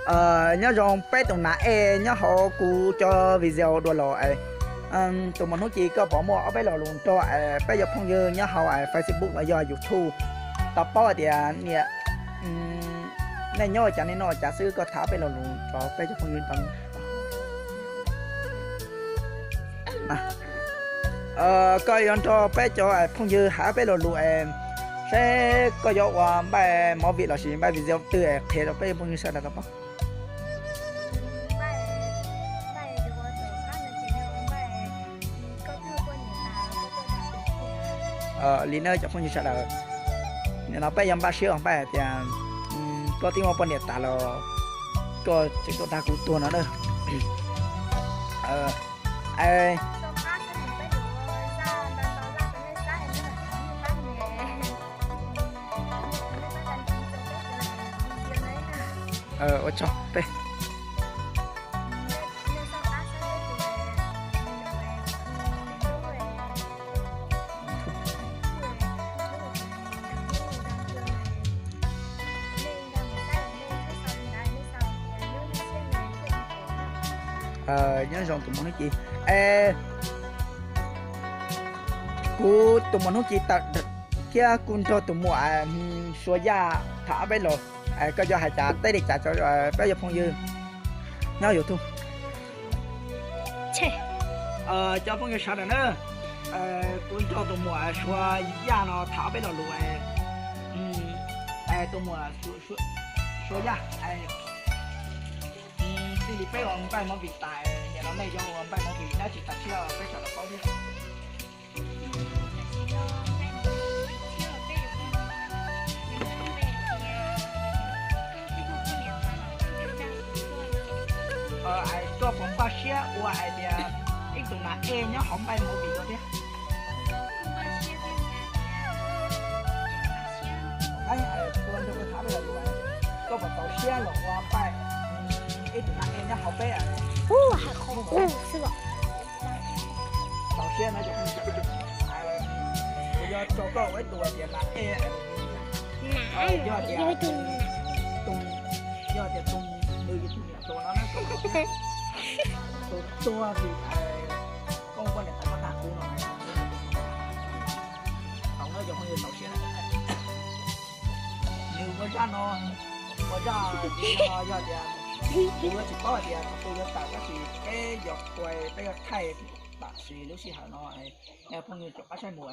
Nyob zoo peb tus nas ej nyob hauv kuv cov video dua los es, tus muam Hnub Ci koj puas muaj ob peb lo lus nrog es peb cov phooj ywg nyob hauv Facebook los yog YouTube tau paub hais tias niam, nej nyob ua cas nej noj ua cas xwb, koj tham ob peb lo lus rau peb cov phooj ywg tau. Koj yuav nrog peb cov phooj ywg hais ob peb lo lus es seb koj yuav ua npaj movie lossis npaj video twg es qhia rau peb cov phooj ywg sawv daws tau paub. Li na cov phooj ywg sawv daws, nim no peb yuav npaj siab ua npaj tias koj twb muaj poj niam tas los koj tseem tuaj dag kuv tuag no na. Ua tsaug peb. Nyob zoo tus muam Hnub Ci. Es kuv tus muam Hnub Ci tawm thiab kuv nrog tus muam Suav Yaj tham ob peb los, koj yuav hais cas teb li cas rau peb cov phooj ywg nyob YouTube. Cov phooj ywg sawv daws na, kuv nrog tus muam Suav Yaj no tham ob peb lo lus. Tus muam Suav Yaj, txij li peb ua npaj movie tas, nim no nej yuav ua npaj movie dab tsi tas thiab peb sawv daws paub thiab. Koj puas npaj siab ua hais tias ib tug nas ej nyob hauv npaj movie no thiab? Koj puas txaus siab los ua npaj ib tug nas ej nyob hauv peb? Txaus siab na, kuv yuav tso koj ua ib tug tias nas ej, yog tias tus nws yog tus niam hluas no na, tus tuag tus koj poj niam tas koj dag kuv no. Tau na cov phooj ywg, txaus siab na. Nws ua zaj no, ua zaj no yog tias kuv yuav tsis paub hais tias thaum twg yuav tawm tab sis peb yuav ua, peb yuav thaij tam sim lub sij hawm no, phooj ywg rov qab saib mus.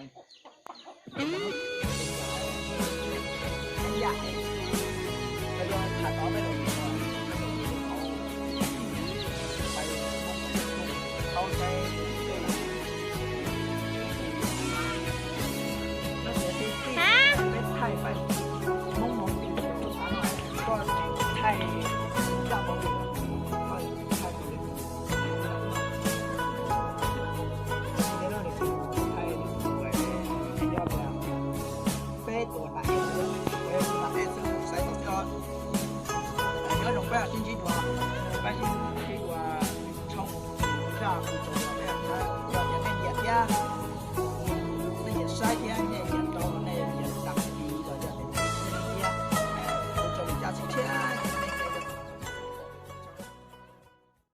Peb tus nas ej xwb, xaiv tau thiab. Nyob zoo peb sib ntsib dua, peb sib ntsib dua tshoob zaj kuv tso.